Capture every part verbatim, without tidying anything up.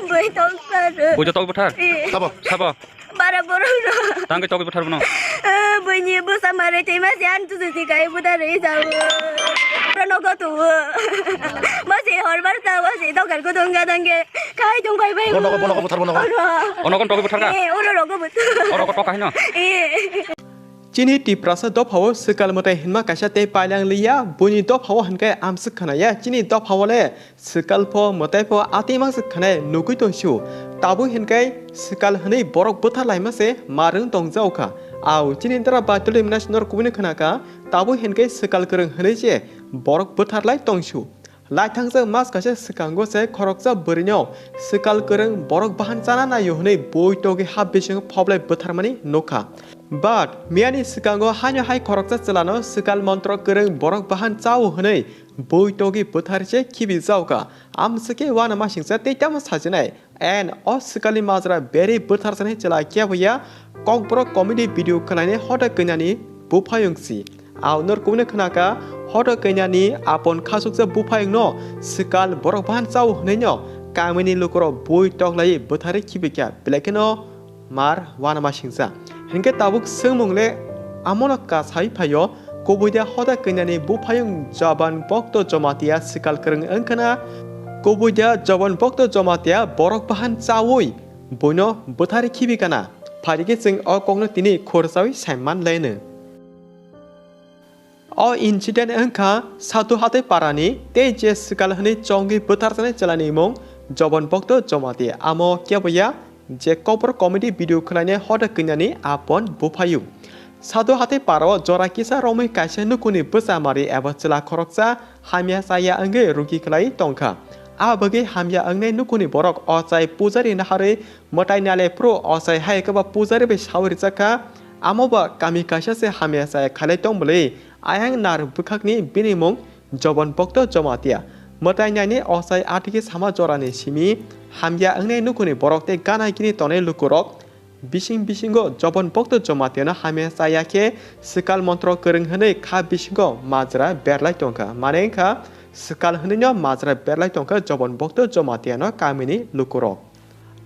Bui tong sar. Bui tong buthar? Eh. Sabo. Sabo. Bara borok no. Tang ke togwi buthar bono. Eh, buini busa mare tei masi an tu tu kai buda rei jawo. Oro nogo tu. Masi hor bar ta masi dogar ko dong ga dang ge. Kai dong bai bai. Bono ko, bono ko buthar bono ko. Oro. Ono kon togwi buthar ka? Eh, oro rogo but. Oro ko toka hino. Eh. Chini Tiprasa dophao swkal mwtai hinma kaisa tei pailang liya, buini dophao hinkhe amswk khnaya. Chini dophao le swkal pho mwtai pho atwi mangsa khnai nugwi tongsiu. Tabuk hinkhe swkal hwnwi borok bwtharlaima se marwng tongjao kha. Au chini dara Batuli Mwnai Snor kubuni khna kha, tabuk hinkhe swkal kwrwng hwnwi se borok bwtharlai tongsiu. Laithangjak mas kaisa swkango se khoroksa bwrwino swkal kwrwng borok bahan chana naio hwnwi bui togwi ha bisingo phoblai bwtharmani nukha. But miyani swkango haino hai khoroksa chwlano swkal montro kwrwng borok bahan chao hwnwi bui togwi bwthar se khibi jaoka. Amswkhe uanamasingcha tei tamo sajinai. And o swkalni majra berwi bwtharjaknai chwla keboya kokborok comedy video khwlainai hoda kwnani buphayung si. Au norokno khna kha, hoda kwnani apon khasuksa buphayungno swkal borok bahan chao hwnwino kamini lukurok bui toklaiwi bwtharwi khibi kha, belai kheno mar uanamasingcha. Hinkhe tabuk swngmung le amono kasai phaio, kubui da hoda kwnani buphayung Joban Bokto Jomatia swkal kwrwng wngkhana, kubui da Joban Bokto Jomatia borok bahan chaui buino bwtharwi khibi kana. Phaidi khe chwng o kokno tini khorsaui saiman laino. O incident wngkha Sadhu Hatai parani tei je swkal hwnwi chongwi bwtharjaknai chwlani mung Joban Bokto Jomatia. Amo keboya je kokborok comedy video khwlainai hoda kwnani apon buphayung. Sadhu Hatai parao jora kisa romwi kaisa nukuni bwsa mari eba chwla khoroksa hamya chaya wngwi rugi khwlai tongkha. A bagwi hamya wngnai nukuni borok ochai pujari naharwi mwtai nale phuru ochai hai khe ba pujari bai sawi rijak kha. Amo ba kami kaisa se hamya chaya khailai tong bwlwi ayang nar bwkhakni bini mung Joban Bokto Jomatia. Mwtai naini ochai atigi sama jorani simi hamya wngnai nukuni borok tei gana gini tongnai lukurok. Bising bisingo Joban Bokto Jomatiano hamya chaya khe swkal montro kwrwng hwnwi kha bisingo majra berlai tongkha. Mane wngkha swkal hwnwino majra berlai tongkha Joban Bokto Jomatiano kamini lukurok.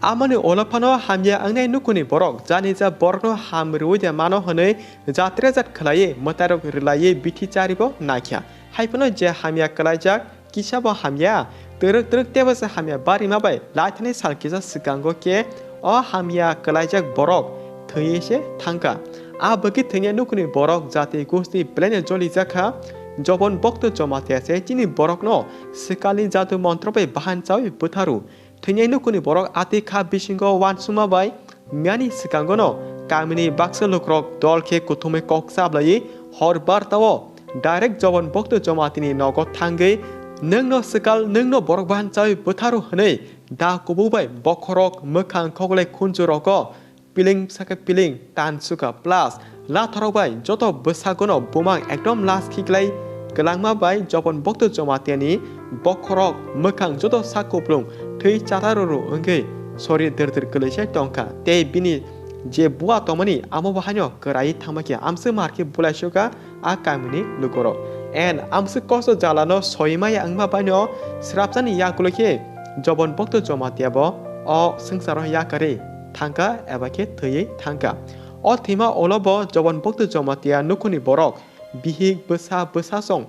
Amoni ulo phano hamya wngnai nukuni borok jani ja borokno ham rwui de mano hwnwi jatrejat khwlaiwi mwtairok rwlaiwi bithi charibo naikha. Haiphano je hamya kwlaijak kisa bo hamya, twrwk twrwk teibo se hamya barima bai laithani sal kisa swkango khe o hamya kwlaijak borok thwiwi se thangkha. A bwkhe thwinai nukuni borok jati gosti belaino jolijak kha. Joban Bokto Jamatia se chini borokno swkalni jadu montro bai bahan chaui bwtharu. Thwinai nukuni borok atwi kha bisingo uansukma bai miyani swkangono kamini baksa lukurok dol khe kuthumwi kok chablaiwi hor bartao direct Joban Bokto Jomatini nogo thangwi, "Nwngno swkal, nwngno borok bahan chaui bwtharu," hwnwi da kubuk bai bokhorok, mwkhang, khoklai, khunju rogo piling saka piling tan suka plus lathorok bai joto bwsagono bumang ekdom las khiklai kwlangma bai Joban Bokto Jomatiani bokhorok mwkhang joto sak kuplung thwi chata ruru wngwi sori dir dir kwlwisai tongkha tei bini je bua tongmani amo bo haino kwraiwi thangma khe amswk mar khe bulai suka a kamini lukurok. And amswk kosto jalano soimaya wngma baino srapjani yakulo khe Joban Bokto Jamatia bo o swngcharo yakarwi thangkha eba khe thwiwi thangkha. O thwima ulo bo Joban Bokto Jamatia nukhuni borok, bihik, bwsa, bwsasong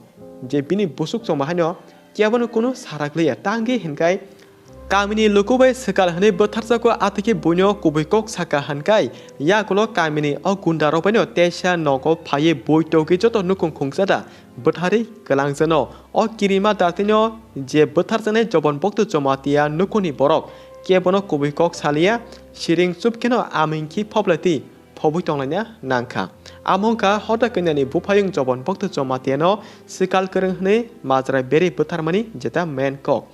je bini busuk chongma haino kebono kunu sarakliya tangwi hinkai kamini luku bai swkal hwnwi bwtharjago, atwkhe buino kubui kok saka hinkai yakulo kamini o gunda rok baino teisa nogo phaiwi bui togwi joto nukhung khungsa da bwtharwi kwlangjano. O kirima datino je bwtharjaknai Joban Bokto Jamatia nukhuni borok kebono kubui kok saliya, siring chup kheno aming khi phoblati phobwi tonglaina nangkha. Amo wngkha hoda kanyani buphayung Joban Bokto Jomatiano swkal kwrwng hwnwi majra berwi bwtharmani jeta main kok.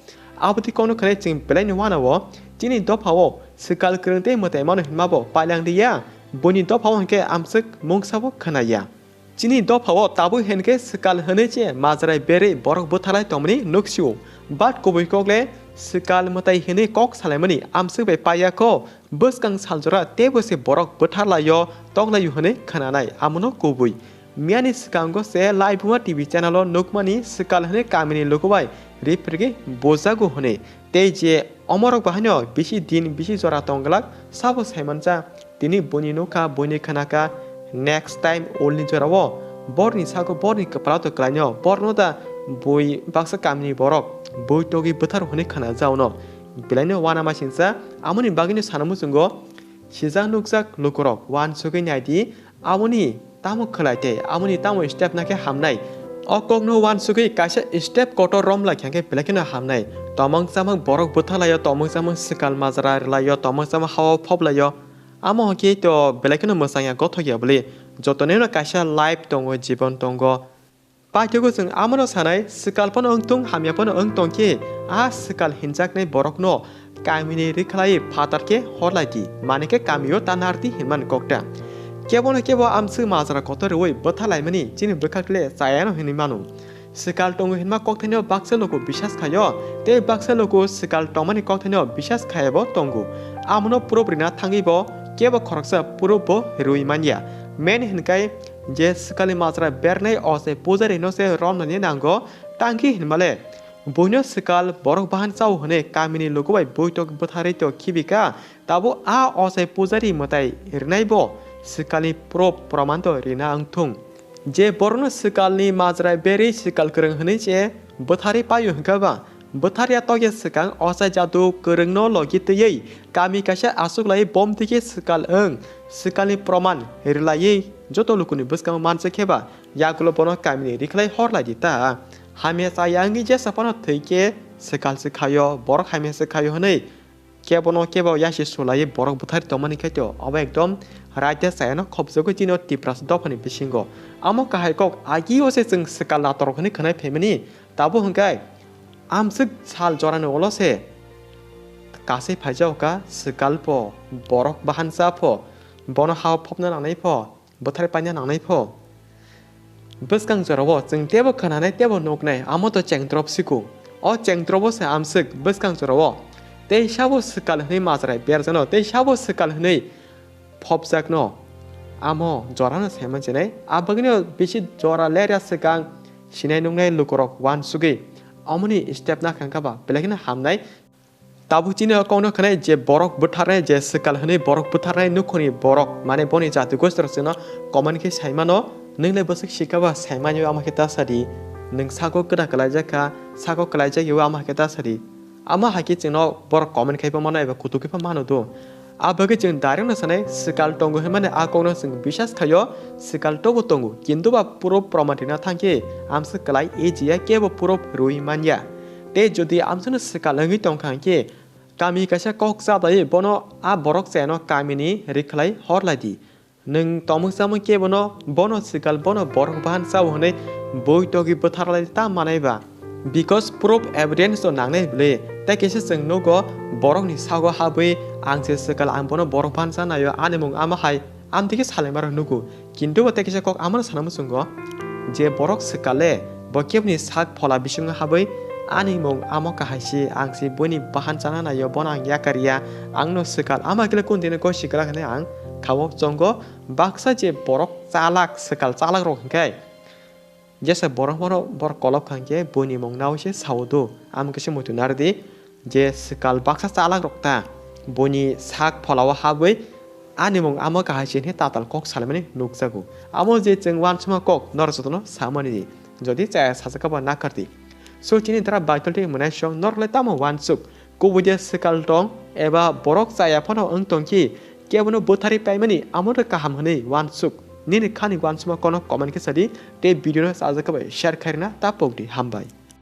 Aboni kokno khwnai chwng belaini uanao chini dophao swkal kwrwng tei mwtai mano hinmabo pailang liya, buini dophao hinkhe amswk mungsabo khwnaya. Chini dophao tabuk hinkhe swkal hwnwi se majrai berwi borok bwtharlai tongmani nuksio. But kubui kokle swkal mwtai hwnwi kok salaimani amswk bai paiya kho. Bwskang saljora teibo se borok bwtharlaio toklaio hwnwi khwnanai, amono kubui. Miyani swkango se Laibuma T V channel-o nukmani swkal hwnwi kamini lukubai riphirgwi bujago hwnwi. Tei je omorok bahaino bisi din bisi jora tongglak sabo saimansa, tini buini nukha, buini khnakha, next time ulni jorao borni sago borni kwpla to kwlaino, borno da bui baksa kamini borok bui togwi bwthar hwnwi khna jaono. Belaino uanamasingcha, amoni bagwino sana muchungo sijak nukjak lukurok uansugwi naidi, aboni tamo khwlai tei aboni tamo step nakhe hamnai. O kokno uansugwi kaisa step kotor romlai khe belai kheno hamnai. Tomok chamok borok bwthalaio, tomok chamok swkal majra rwlaio, tomok chamok hao phoplaio. Amo hokhe to belai kheno mwchangya gothokya bwlwi. Jotonino kaisa life tongo, jibon tongo. Paithago chwng amano sanai, swkal phano wngthung, hamya phano wngtong khe, a swkal hinjaknai borokno kamini rikhlai phatar khe horlai di, mane khe kamio ta nardi hinmani kokta. Kebono kebo amswk majra kotor rwui bwthalaimani chini bwkhak le chayano hinwi mano. Swkal tongo hinma kokthaino baksa luku bisas khaio, tei baksa luku swkal tongmani kokthaino bisas khaibo tongo. Amono proof rina thangwi bo kebo khoroksa proof bo rwui manya. Men hinkai je swkalni majra bernai ochai pujari no se romnani nango, tangkhe hinmale buino swkal borok bahan chao hwnwi kamini luku bai buitok bwtharwi to khibika, tabuk a ochai pujari mwtai rwnai bo swkalni proof proman to rina wngthung. Je borokno swkalni majra berwi swkal kwrwng hwnwi se bwtharwi paio hwnkha ba, bwtharya tokya swkang ochai jadu kwrwngno logi twiwi kami kaisa achuklai bom twi khe swkal wng, swkalni proman rwlaiwi joto lukuni bwskango mansa khe ba, yagulo bono kamini rikhlai horlai di ta. Hamya chaya wngwi jesa phano thwi khe swkal se khaio, borok hamya se khaio hwnwi kebono kebo yasi sulaiwi borok bwthari tongmani khe to obo ekdom raida chayano khopjagwi chino Tiprasa dophani bisingo. Amo kahai kok agio se chwng swkal natorok hwnwi khwnai phaimani, tabuk hwnkhe amswk sal jorani ulo se kasai phaijao ka swkal pho, borok bahan cha pho, bono hao phopna nangnai pho, bwthar paina nangnai pho. Bwskang jorao chwng teibo khwnanai teibo nuknai, amo to chengdrop siko. O chengdrobo se amswk bwskang jorao. Tei sabo swkal hwnwi majrai berjano, tei sabo swkal hwnwi phopjakno. Amo jorano saiman chinai, abagwino bisi jora lerya swkang sinai nuknai lukurok uansugwi. Omoni step nakhang kha ba, belai kheno hamnai. Tabuk chini o kokno khwnai je borok bwtharnai, je swkal hwnwi borok bwtharnai nukhungni borok, mane boni jati gostrok chwngno comment khe saimano, nwng le bwswk sikha ba saimani ama khe ta sadi, nwng sako kwda kwlaijak kha, sako kwlaijak yawi ama khe ta sadi. Ama hai khe chwngno borok comment khai pha mano eba kutuk khai pha mano do. A bagwi chwng direct no sanai, swkal tongo hinmani a kokno chwng bisas khaio, swkal tobo tongo, kintu ba proof proman rina thang khe amswk kwlai ejiya kebo proof rwi manya. Tei jodi amswkno swkal wngwi tongkha hwnkhe, kami kaisa kok chabai bono a borok chayano kamini rikhlai horlai di. Nwng tomok chamok kebono bono swkal bono borok bahan chao hwnwi bui togwi bwtharlai ta manai ba. Because proof evidence to nangnai bwle, tei kisa chwng nugo borokni sago habwi ang se swkal ang bono borok bahan chanaio ani mung ama hai amtwi khe salaima rok nugo. Kintu bo tei kisa kok amano sana muchungo je borok swkale bo keboni sak phola bisingo habwi ani mung amo kahai se, ang se buini bahan chana naio, bono ang yakar ya, angno swkal ama kile kundino koi sikla hwnwi ang khawo chongo. Baksa je borok chalak, swkal chalak rok hwnkhe jesa borok bono borok kolok kha hwnkhe buini mung nawi se sao do, amo khe se muitu narwdi. Je swkal baksa chalak rok ta buini sak pholao habwi ani mung amo kahai se hwnwi tatal kok salimani nukjago. Amo je chwng uansukma kok norok jotono samani di, jodi chaya sajak kha ba nakardi. So chini dara Baitol tei Mwnaisong norok le tamo uansuk? Kubui de swkal tong eba borok chaya phano wng tong khe kebono bwtharwi paimani amo de kaham hwnwi uansuk? Nini khani uansukma kono comment khe sadi tei video no sajak kha bai share khairina ta pokdi, hambai.